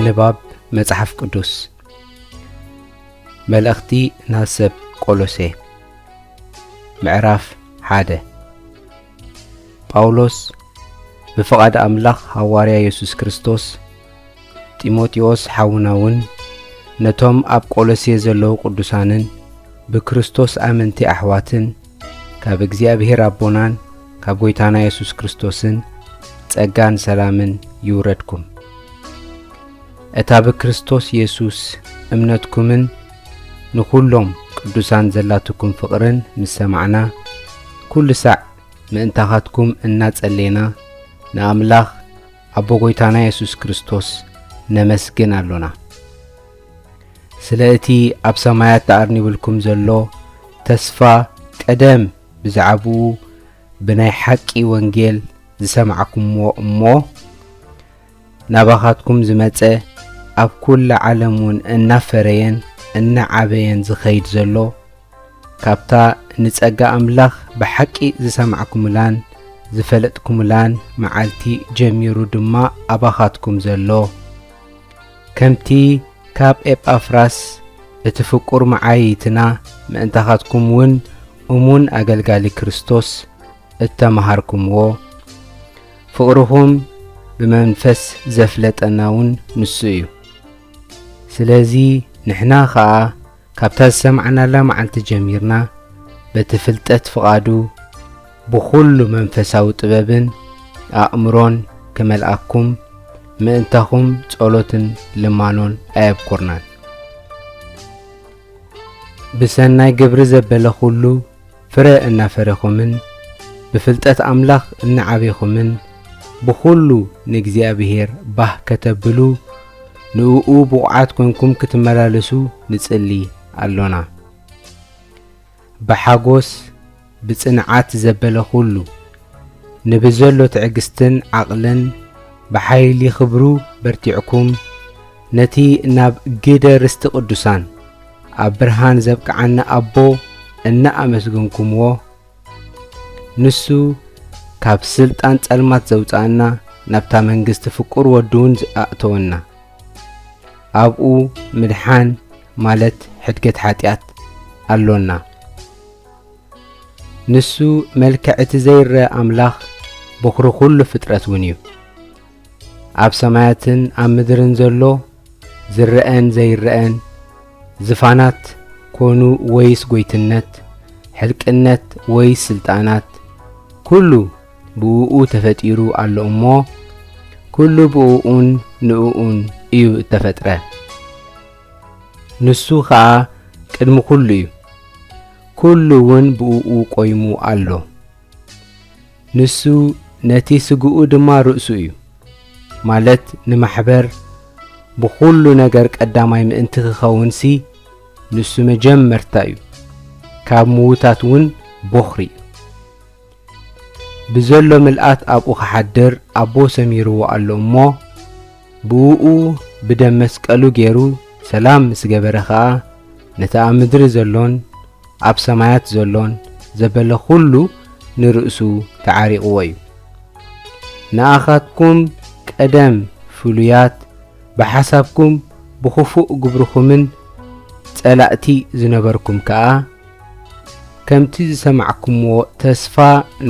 ንባብ መጽሓፍ ቅዱስ። መልእኽቲ ናብ ሰብ ቆሎሴ። ምዕራፍ ሓደ። ጳውሎስ ብፍቓድ ኣምላኽ ሃዋርያ የሱስ ክርስቶስ፣ ጢሞቴዎስ ሓውና እውን ነቶም ኣብ ቆሎሴ ዘለዉ ቅዱሳንን ብክርስቶስ ኣመንቲ ኣሕዋትን፣ ካብ እግዚኣብሔር ኣቦናን ካብ ጐይታና የሱስ ክርስቶስን ጸጋን ሰላምን ይውረድኩም። እታ ብክርስቶስ የሱስ እምነትኩምን ንኹሎም ቅዱሳን ዘላትኩም ፍቕርን ምስ ሰማዕና፣ ኩሉ ሳዕ ምእንታኻትኩም እናጸሌና ንኣምላኽ ኣቦ ጐይታና የሱስ ክርስቶስ ነመስግን ኣሎና። ስለ እቲ ኣብ ሰማያት ተኣርኒቡልኩም ዘሎ ተስፋ፣ ቀደም ብዛዕባኡ ብናይ ሓቂ ወንጌል ዝሰማዕኩምዎ እሞ ናባኻትኩም ዝመጸ፣ ኣብ ኩላ ዓለም እውን እናፈረየን እናዓበየን ዝኸይድ ዘሎ፣ ካብታ ንጸጋ ኣምላኽ ብሓቂ ዝሰማዕኩምላን ዝፈለጥኩምላን መዓልቲ ጀሚሩ ድማ ኣባኻትኩም ዘሎ፣ ከምቲ ካብ ኤጳፍራስ እቲ ፍቁር መዓይይትና ምእንታኻትኩም እውን እሙን ኣገልጋሊ ክርስቶስ እተመሃርኩምዎ፣ ፍቕርኹም ብመንፈስ ዘፍለጠና እውን ንሱ እዩ። ስለዚ ንሕና ኸኣ ካብታ ዝሰማዕናላ መዓልቲ ጀሚርና በቲ ፍልጠት ፍቓዱ ብኹሉ መንፈሳዊ ጥበብን ኣእምሮን ክመልኣኩም ምእንታኹም ጸሎትን ልማኖን ኣየብኩርናን። ብሰናይ ግብሪ ዘበለ ኹሉ ፍረ እናፈረኹምን ብፍልጠት ኣምላኽ እናዓቤኹምን ብኹሉ ንእግዚኣብሔር ባህ ከተብሉ ንእኡ ብቑዓት ኮንኩም ክትመላለሱ ንጽሊ ኣሎና። ብሓጎስ ብጽንዓት ዘበለ ኹሉ ንብዘሎ ትዕግስትን ዓቕልን ብሓይሊ ኽብሩ በርቲዕኩም ነቲ ናብ ግደ ርስቲ ቅዱሳን ኣብ ብርሃን ዘብቅዓና ኣቦ እናኣመስገንኩምዎ፣ ንሱ ካብ ስልጣን ጸልማት ዘውጽኣና ናብታ መንግስቲ ፍቁር ወዱ እውን ዝኣእተወና፣ ኣብኡ ምድሓን ማለት ሕድገት ሓጢኣት ኣሎና። ንሱ መልክዕ እቲ ዘይረኣ ኣምላኽ በኹሪ ኩሉ ፍጥረት እውን እዩ። ኣብ ሰማያትን ኣብ ምድርን ዘሎ ዝረኣን ዘይረኣን ዝፋናት ኮኑ ወይስ ጎይትነት፣ ሕልቅነት ወይስ ስልጣናት፣ ኩሉ ብእኡ ተፈጢሩ ኣሎ እሞ፣ ኩሉ ብእኡን ንእኡን እዩ እተፈጥረ። ንሱ ኸኣ ቅድሚ ኩሉ እዩ። ኩሉ እውን ብእኡ ቆይሙ ኣሎ። ንሱ ነቲ ስግኡ ድማ ርእሱ እዩ፣ ማለት ንማሕበር ብኹሉ ነገር ቀዳማይ ምእንቲ ክኸውንሲ፣ ንሱ መጀመርታ እዩ፣ ካብ ምዉታት እውን ቦኽሪ እዩ። ብዘሎ ምልኣት ኣብኡ ክሓድር ኣቦ ሰሚርዎ ኣሎ እሞ፣ ብእኡ ብደም መስቀሉ ገይሩ ሰላም ምስ ገበረ ኸኣ፣ ነቲ ኣብ ምድሪ ዘሎን ኣብ ሰማያት ዘሎን ዘበለ ኹሉ ንርእሱ ተዓሪቕዎ እዩ። ንኣኻትኩም ቀደም ፍሉያት፣ ብሓሳብኩም ብኽፉእ ግብርኹምን ጸላእቲ ዝነበርኩም ከኣ፣ ከምቲ ዝሰማዕኩምዎ ተስፋ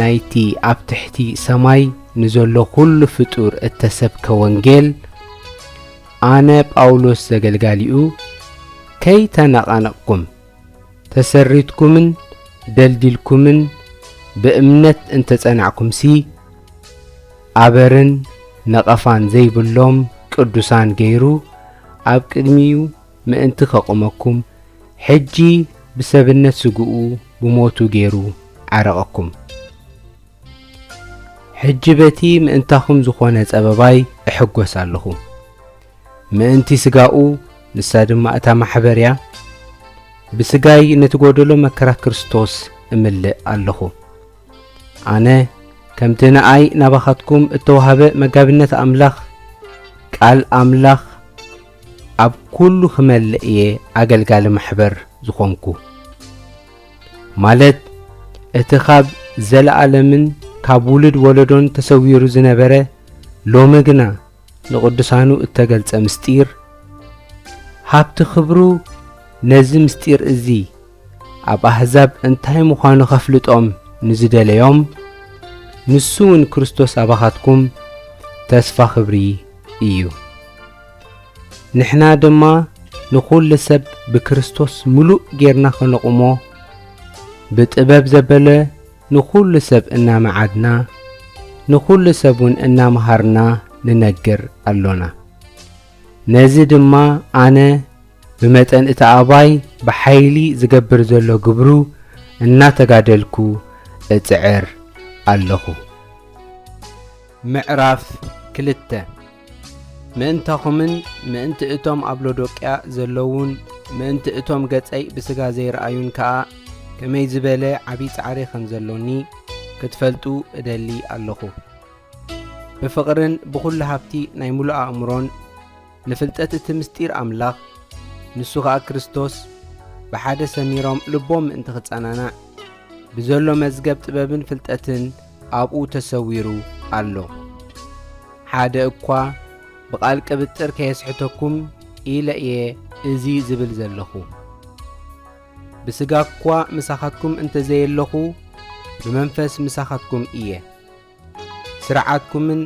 ናይቲ ኣብ ትሕቲ ሰማይ ንዘሎ ኹሉ ፍጡር እተሰብከ ወንጌል፣ ኣነ ጳውሎስ ዘገልጋሊኡ ከይተነቓነቕኩም፣ ተሰሪትኩምን ደልዲልኩምን ብእምነት እንተ ጸናዕኩምሲ፣ ኣበርን ነቐፋን ዘይብሎም ቅዱሳን ገይሩ ኣብ ቅድሚኡ ምእንቲ ከቑመኩም፣ ሕጂ ብሰብነት ስግኡ ብሞቱ ገይሩ ዓረቐኩም። ሕጂ በቲ ምእንታኹም ዝኾነ ጸበባይ እሕጎስ ኣለኹ። ምእንቲ ስጋኡ፣ ንሳ ድማ እታ ማሕበር እያ፣ ብስጋይ ነቲ ጐደሎ መከራ ክርስቶስ እምልእ ኣለኹ። ኣነ ከምቲ ንኣይ ናባኻትኩም እተዋህበ መጋቢነት ኣምላኽ፣ ቃል ኣምላኽ ኣብ ኩሉ ክመልእ እየ ኣገልጋሊ ማሕበር ዝኾንኩ። ማለት እቲ ካብ ዘለኣለምን ካብ ውሉድ ወለዶን ተሰዊሩ ዝነበረ፣ ሎሚ ግና ንቕዱሳኑ እተገልጸ ምስጢር፣ ሃብቲ ክብሩ ነዚ ምስጢር እዚ ኣብ ኣህዛብ እንታይ ምዃኑ ከፍልጦም ንዝደለዮም፣ ንሱ እውን ክርስቶስ ኣባኻትኩም ተስፋ ክብሪ እዩ። ንሕና ድማ ንኹሉ ሰብ ብክርስቶስ ምሉእ ጌርና ከነቑሞ፣ ብጥበብ ዘበለ ንኹሉ ሰብ እናመዓድና፣ ንኹሉ ሰብ እውን እናመሃርና ንነግር ኣሎና። ነዚ ድማ ኣነ ብመጠን እቲ ኣባይ ብሓይሊ ዝገብር ዘሎ ግብሩ እናተጋደልኩ እጽዕር ኣለኹ። ምዕራፍ ክልተ። ምእንታኹምን ምእንቲ እቶም ኣብ ሎዶቅያ ዘለዉን ምእንቲ እቶም ገጸይ ብስጋ ዘይረኣዩን ከኣ ከመይ ዝበለ ዓቢ ጻዕሪ ከም ዘሎኒ ክትፈልጡ እደሊ ኣለኹ። ብፍቕርን ብኹሉ ሃብቲ ናይ ምሉእ ኣእምሮን ንፍልጠት እቲ ምስጢር ኣምላኽ፣ ንሱ ኸኣ ክርስቶስ፣ ብሓደ ሰሚሮም ልቦም ምእንቲ ኽጸናናዕ፣ ብዘሎ መዝገብ ጥበብን ፍልጠትን ኣብኡ ተሰዊሩ ኣሎ። ሓደ እኳ ብቓል ቅብጥር ከየስሕተኩም ኢለ እየ እዚ ዝብል ዘለኹ። ብስጋ እኳ ምሳኻትኩም እንተ ዘየለኹ፣ ብመንፈስ ምሳኻትኩም እየ። ስርዓትኩምን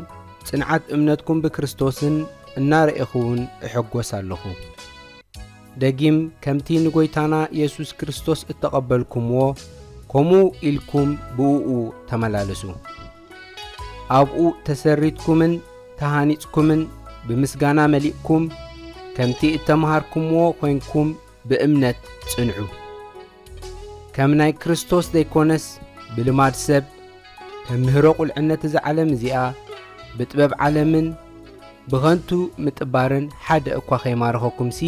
ጽንዓት እምነትኩም ብክርስቶስን እናረኤኹ እውን እሕጎስ ኣለኹ። ደጊም ከምቲ ንጐይታና የሱስ ክርስቶስ እተቐበልኩምዎ፣ ከምኡ ኢልኩም ብእኡ ተመላለሱ። ኣብኡ ተሰሪትኩምን ተሃኒጽኩምን ብምስጋና መሊእኩም፣ ከምቲ እተምሃርኩምዎ ኾይንኩም ብእምነት ጽንዑ። ከም ናይ ክርስቶስ ዘይኮነስ ብልማድ ሰብ፣ ከም ምህሮ ቁልዕነት እዛ ዓለም እዚኣ፣ ብጥበብ ዓለምን ብኸንቱ ምጥባርን ሓደ እኳ ከይማርኸኩምሲ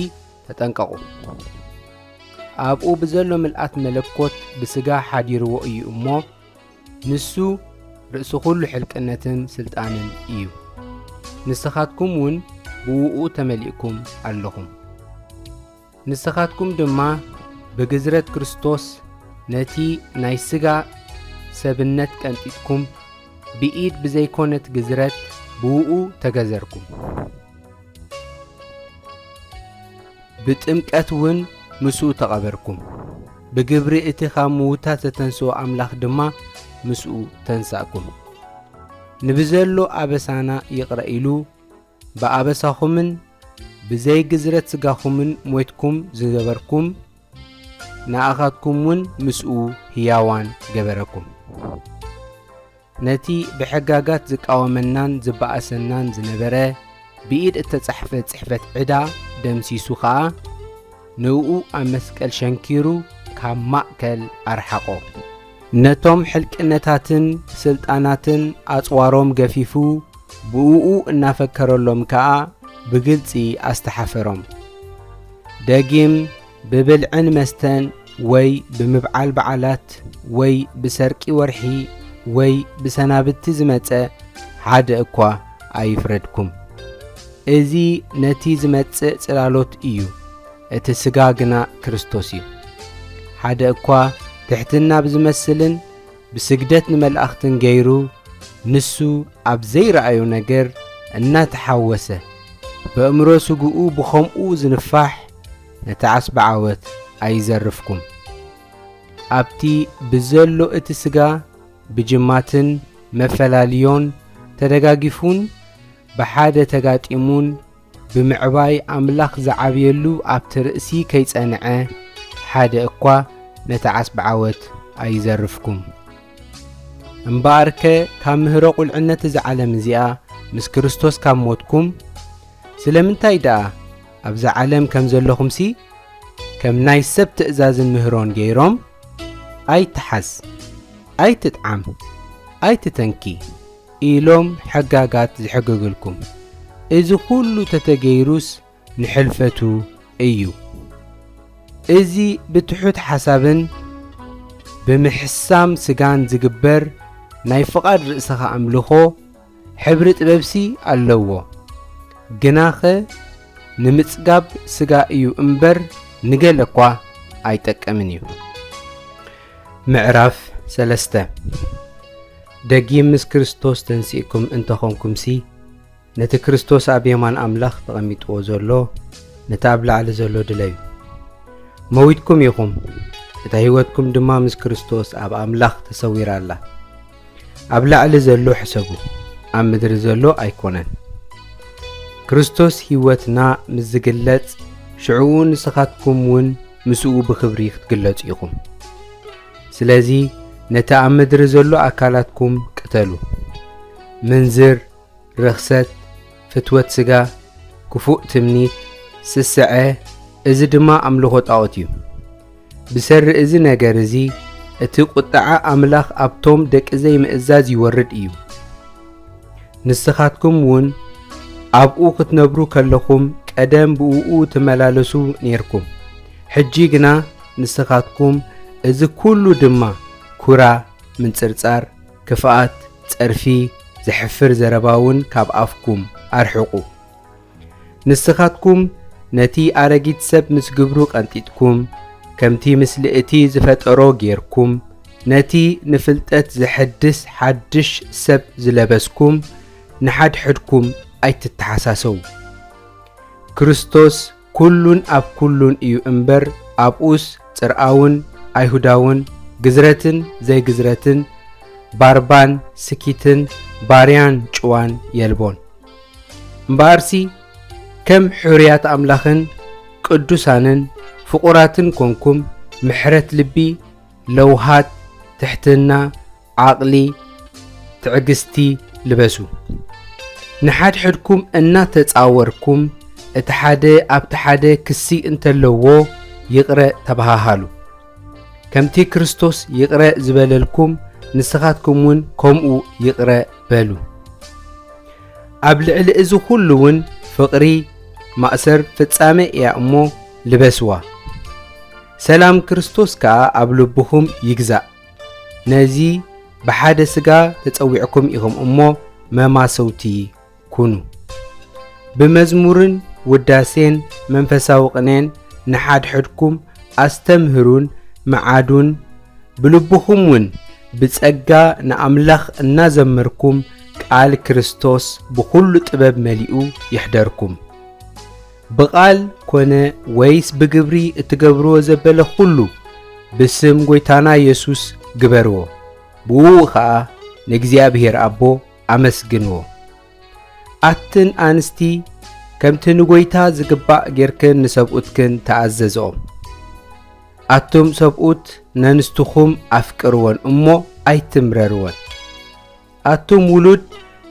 ተጠንቀቑ። ኣብኡ ብዘሎ ምልኣት መለኮት ብስጋ ሓዲርዎ እዩ እሞ፣ ንሱ ርእሲ ኩሉ ሕልቅነትን ስልጣንን እዩ። ንስኻትኩም እውን ብእኡ ተመሊእኩም ኣለኹም። ንስኻትኩም ድማ ብግዝረት ክርስቶስ ነቲ ናይ ስጋ ሰብነት ቀንጢጥኩም፣ ብኢድ ብዘይኮነት ግዝረት ብእኡ ተገዘርኩም። ብጥምቀት እውን ምስኡ ተቐበርኩም። ብግብሪ እቲ ካብ ምዉታት ዘተንስኦ ኣምላኽ ድማ ምስኡ ተንሳእኩም። ንብዘሎ ኣበሳና ይቕረ ኢሉ፣ ብኣበሳኹምን ብዘይ ግዝረት ስጋኹምን ሞይትኩም ዝገበርኩም፣ ንኣኻትኩም እውን ምስኡ ህያዋን ገበረኩም። ነቲ ብሕጋጋት ዝቃወመናን ዝበኣሰናን ዝነበረ ብኢድ እተጻሕፈ ጽሕፈት ዕዳ ደምሲሱ ኸኣ፣ ንእኡ ኣብ መስቀል ሸንኪሩ ካብ ማእከል ኣርሓቖ። ነቶም ሕልቅነታትን ስልጣናትን ኣጽዋሮም ገፊፉ፣ ብእኡ እናፈከረሎም ከኣ ብግልጺ ኣስተሓፈሮም። ደጊም ብብልዕን መስተን ወይ ብምብዓል በዓላት ወይ ብሰርቂ ወርሒ ወይ ብሰናብቲ ዝመጸ ሓደ እኳ ኣይፍረድኩም። እዚ ነቲ ዝመጽእ ጽላሎት እዩ፣ እቲ ስጋ ግና ክርስቶስ እዩ። ሓደ እኳ ትሕትና ብዝመስልን ብስግደት ንመላእኽትን ገይሩ፣ ንሱ ኣብ ዘይረኣዮ ነገር እናተሓወሰ፣ በእምሮ ስግኡ ብኸምኡ ዝንፋሕ፣ ነቲ ዓስቢ ዓወት ኣይዘርፍኩም። ኣብቲ ብዘሎ እቲ ስጋ ብጅማትን መፈላልዮን ተደጋጊፉን ብሓደ ተጋጢሙን ብምዕባይ ኣምላኽ ዝዓብየሉ ኣብቲ ርእሲ ከይጸንዐ፣ ሓደ እኳ ነቲ ዓስቢ ዓወት ኣይዘርፍኩም። እምበኣርከ ካብ ምህሮ ቁልዕነት እዛ ዓለም እዚኣ ምስ ክርስቶስ ካብ ሞትኩም፣ ስለምንታይ ደኣ ኣብዛ ዓለም ከም ዘለኹምሲ ከም ናይ ሰብ ትእዛዝን ምህሮን ገይሮም፣ "ኣይትሓዝ፣ ኣይትጥዓም፣ ኣይትተንኪ" ኢሎም ሕጋጋት ዝሕግግልኩም? እዚ ኹሉ ተተገይሩስ ንሕልፈቱ እዩ። እዚ ብትሑት ሓሳብን ብምሕሳም ስጋን ዝግበር ናይ ፍቓድ ርእስኻ ኣምልኾ ሕብሪ ጥበብሲ ኣለዎ፣ ግናኸ ንምጽጋብ ስጋ እዩ እምበር ንገለ እኳ ኣይጠቅምን እዩ። ምዕራፍ ሰለስተ። ደጊም ምስ ክርስቶስ ተንሲእኩም እንተኾንኩምሲ፣ ነቲ ክርስቶስ ኣብ የማን ኣምላኽ ተቐሚጥዎ ዘሎ፣ ነቲ ኣብ ላዕሊ ዘሎ ድለዩ። መዊትኩም ኢኹም፣ እታ ህይወትኩም ድማ ምስ ክርስቶስ ኣብ ኣምላኽ ተሰዊራ ኣላ። ኣብ ላዕሊ ዘሎ ሕሰቡ፣ ኣብ ምድሪ ዘሎ ኣይኮነን። ክርስቶስ ህይወትና ምስ ዝግለጽ፣ ሽዕኡ ንስኻትኩም እውን ምስኡ ብኽብሪ ክትግለጹ ኢኹም። ስለዚ ነቲ ኣብ ምድሪ ዘሎ ኣካላትኩም ቅተሉ። ምንዝር፣ ርኽሰት፣ ፍትወት ስጋ፣ ክፉእ ትምኒት፣ ስስዐ፣ እዚ ድማ ኣምልኾ ጣኦት እዩ። ብሰሪ እዚ ነገር እዚ እቲ ቁጥዓ ኣምላኽ ኣብቶም ደቂ ዘይምእዛዝ ይወርድ እዩ። ንስኻትኩም እውን ኣብኡ ክትነብሩ ከለኹም ቀደም ብእኡ ትመላለሱ ነይርኩም። ሕጂ ግና ንስኻትኩም እዚ ኩሉ ድማ ኩራ፣ ምንጽርጻር፣ ክፍኣት፣ ጸርፊ፣ ዘሕፍር ዘረባ እውን ካብ ኣፍኩም ኣርሕቑ። ንስኻትኩም ነቲ ኣረጊት ሰብ ምስ ግብሩ ቀንጢጥኩም፣ ከምቲ ምስሊ እቲ ዝፈጠሮ ጌርኩም፣ ነቲ ንፍልጠት ዘሐድስ ሓድሽ ሰብ ዝለበስኩም፣ ንሓድሕድኩም ኣይትተሓሳሰዉ። ክርስቶስ ኩሉን ኣብ ኩሉን እዩ እምበር፣ ኣብኡስ ጽርኣውን ኣይሁዳውን፣ ግዝረትን ዘይግዝረትን፣ ባርባን ስኪትን፣ ባርያን ጭዋን የልቦን። እምበኣርሲ ከም ሕሩያት ኣምላኽን ቅዱሳንን ፍቑራትን ኮንኩም፣ ምሕረት ልቢ፣ ለውሃት፣ ትሕትና፣ ዓቕሊ፣ ትዕግስቲ ልበሱ። ንሓድሕድኩም እናተጻወርኩም፣ እቲ ሓደ ኣብቲ ሓደ ክሲ እንተለዎ ይቕረ ተባሃሃሉ። ከምቲ ክርስቶስ ይቕረ ዝበለልኩም፣ ንስኻትኩም እውን ከምኡ ይቕረ በሉ። ኣብ ልዕሊ እዚ ኩሉ እውን ፍቕሪ ማእሰር ፍጻመ እያ እሞ ልበስዋ። ሰላም ክርስቶስ ከኣ ኣብ ልብኹም ይግዛእ። ነዚ ብሓደ ስጋ ተጸዊዕኩም ኢኹም እሞ መማሰውቲ ኩኑ። ብመዝሙርን ውዳሴን መንፈሳዊ ቅኔን ንሓድሕድኩም ኣስተምህሩን መዓዱን፣ ብልብኹም እውን ብጸጋ ንኣምላኽ እናዘመርኩም ቃል ክርስቶስ ብኹሉ ጥበብ መሊኡ ይሕደርኩም። ብቓል ኮነ ወይስ ብግብሪ እትገብርዎ ዘበለ ኩሉ ብስም ጐይታና የሱስ ግበርዎ። ብእኡ ኸኣ ንእግዚኣብሔር ኣቦ ኣመስግንዎ። ኣትን ኣንስቲ ከምቲ ንጐይታ ዝግባእ ጌርክን ንሰብኡትክን ተኣዘዝኦም። ኣቱም ሰብኡት ነንስትኹም ኣፍቅርወን እሞ ኣይትምረርወን። ኣቱም ውሉድ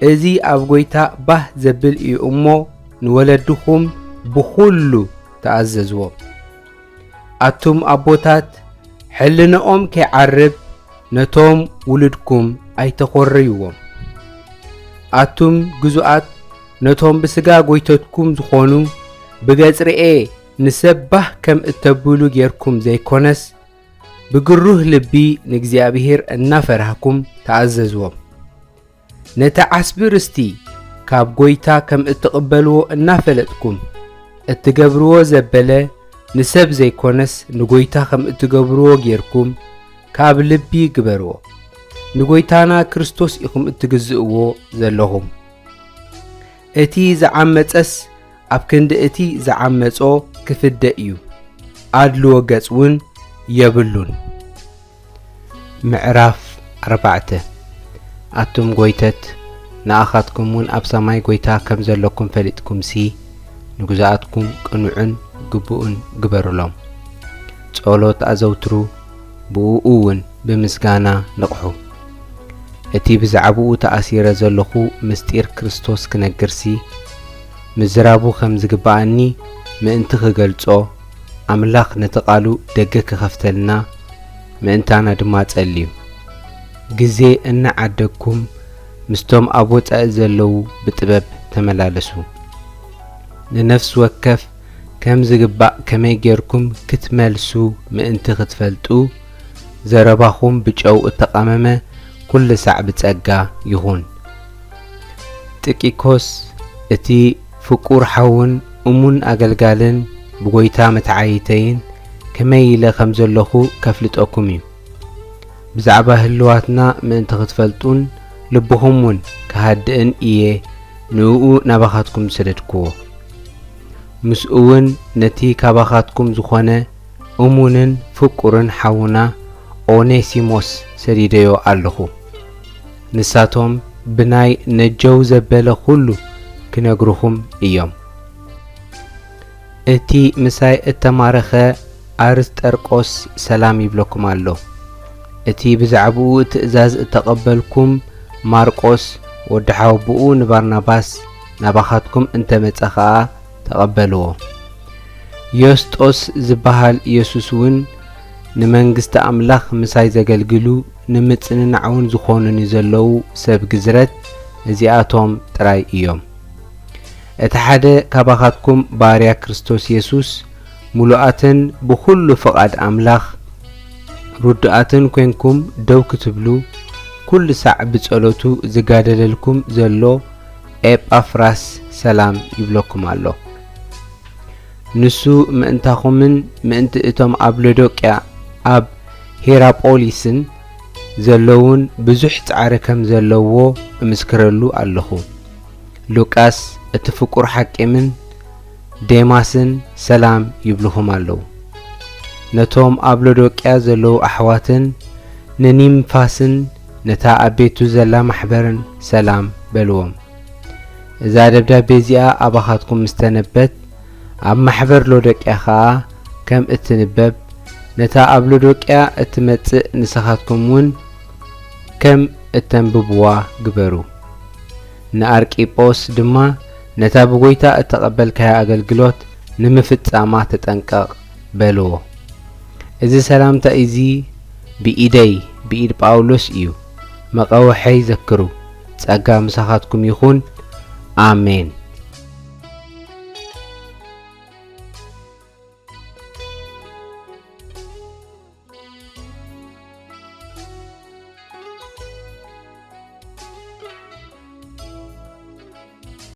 እዚ ኣብ ጐይታ ባህ ዘብል እዩ እሞ ንወለድኹም ብኹሉ ተኣዘዝዎም። ኣቱም ኣቦታት ሕልናኦም ከይዓርብ ነቶም ውሉድኩም ኣይተኾርይዎም። ኣቱም ግዙኣት ነቶም ብስጋ ጐይተትኩም ዝኾኑ ብገጽ ርኤ ንሰብ ባህ ከም እተብሉ ጌርኩም ዘይኮነስ ብግሩህ ልቢ ንእግዚኣብሔር እናፈራህኩም ተኣዘዝዎም። ነቲ ዓስቢ ርስቲ ካብ ጐይታ ከም እትቕበልዎ እናፈለጥኩም እትገብርዎ ዘበለ ንሰብ ዘይኮነስ ንጐይታ ከም እትገብርዎ ጌርኩም ካብ ልቢ ግበርዎ። ንጐይታና ክርስቶስ ኢኹም እትግዝእዎ ዘለኹም። እቲ ዝዓመጸስ ኣብ ክንዲ እቲ ዝዓመጾ ክፍደ እዩ። ኣድልዎ ገጽ እውን የብሉን። ምዕራፍ ኣርባዕተ። ኣቱም ጐይተት፣ ንኣኻትኩም እውን ኣብ ሰማይ ጐይታ ከም ዘለኩም ፈሊጥኩምሲ፣ ንግዙኣትኩም ቅኑዕን ግቡእን ግበሩሎም። ጸሎት ኣዘውትሩ፣ ብእኡ እውን ብምስጋና ንቕሑ። እቲ ብዛዕባኡ ተኣሲረ ዘለኹ ምስጢር ክርስቶስ ክነግርሲ፣ ምዝራቡ ከም ዝግብኣኒ ምእንቲ ክገልጾ፣ ኣምላኽ ነቲ ቓሉ ደገ ክኸፍተልና፣ ምእንታና ድማ ጸልዩ። ግዜ እናዓደግኩም፣ ምስቶም ኣብ ወጻኢ ዘለዉ ብጥበብ ተመላለሱ። ንነፍሲ ወከፍ ከም ዝግባእ ከመይ ጌርኩም ክትመልሱ ምእንቲ ክትፈልጡ፣ ዘረባኹም ብጨው እተቐመመ ኩሉ ሳዕ ብጸጋ ይኹን። ጥቂኮስ፣ እቲ ፍቁር ሓውን እሙን ኣገልጋልን ብጐይታ መተዓይተይን፣ ከመይ ኢለ ከም ዘለኹ ከፍልጠኩም እዩ። ብዛዕባ ህልዋትና ምእንቲ ክትፈልጡን ልብኹም እውን ክሃድእን እየ ንእኡ ናባኻትኩም ዝሰደድክዎ። ምስኡ እውን ነቲ ካባኻትኩም ዝኾነ እሙንን ፍቁርን ሓውና ኦኔሲሞስ ሰዲደዮ ኣለኹ። ንሳቶም ብናይ ነጀው ዘበለ ኹሉ ክነግሩኹም እዮም። እቲ ምሳይ እተማረኸ ኣርስጠርቆስ ሰላም ይብለኩም ኣሎ። እቲ ብዛዕባኡ ትእዛዝ እተቐበልኩም ማርቆስ ወዲ ሓወቦኡ ንባርናባስ ናባኻትኩም እንተ መጸ ኸኣ ተቐበልዎ። ዮስጦስ ዝበሃል የሱስ እውን ንመንግስቲ ኣምላኽ ምሳይ ዘገልግሉ ንምጽንናዕ እውን ዝኾኑኒ ዘለዉ ሰብ ግዝረት እዚኣቶም ጥራይ እዮም። እቲ ሓደ ካባኻትኩም ባርያ ክርስቶስ የሱስ ምሉኣትን ብኹሉ ፍቓድ ኣምላኽ ርዱኣትን ኮንኩም ደው ክትብሉ ኩሉ ሳዕ ብጸሎቱ ዝጋደለልኩም ዘሎ ኤጳፍራስ ሰላም ይብለኩም ኣሎ። ንሱ ምእንታኹምን ምእንቲ እቶም ኣብ ሎዶቅያ ኣብ ሄራጶሊስን ዘለዉን ብዙሕ ጻዕሪ ከም ዘለዎ እምስክረሉ ኣለኹ። ሉቃስ እቲ ፍቁር ሓቂምን ዴማስን ሰላም ይብልኹም ኣለዉ። ነቶም ኣብ ሎዶቅያ ዘለዉ ኣሕዋትን ንኒምፋስን ነታ ኣብ ቤቱ ዘላ ማሕበርን ሰላም በልዎም። እዛ ደብዳቤ እዚኣ ኣባኻትኩም ምስ ተነበት፣ ኣብ ማሕበር ሎዶቅያ ኸኣ ከም እትንበብ፣ ነታ ኣብ ሎዶቅያ እትመጽእ ንስኻትኩም እውን ከም እተንብብዋ ግበሩ። ንኣርቂጶስ ድማ፣ ነታ ብጐይታ እተቐበልካያ ኣገልግሎት ንምፍጻማ ተጠንቀቕ በልዎ። እዚ ሰላምታ እዚ ብኢደይ፣ ብኢድ ጳውሎስ እዩ። መቐውሐይ ዘክሩ። ጸጋ ምሳኻትኩም ይኹን። ኣሜን።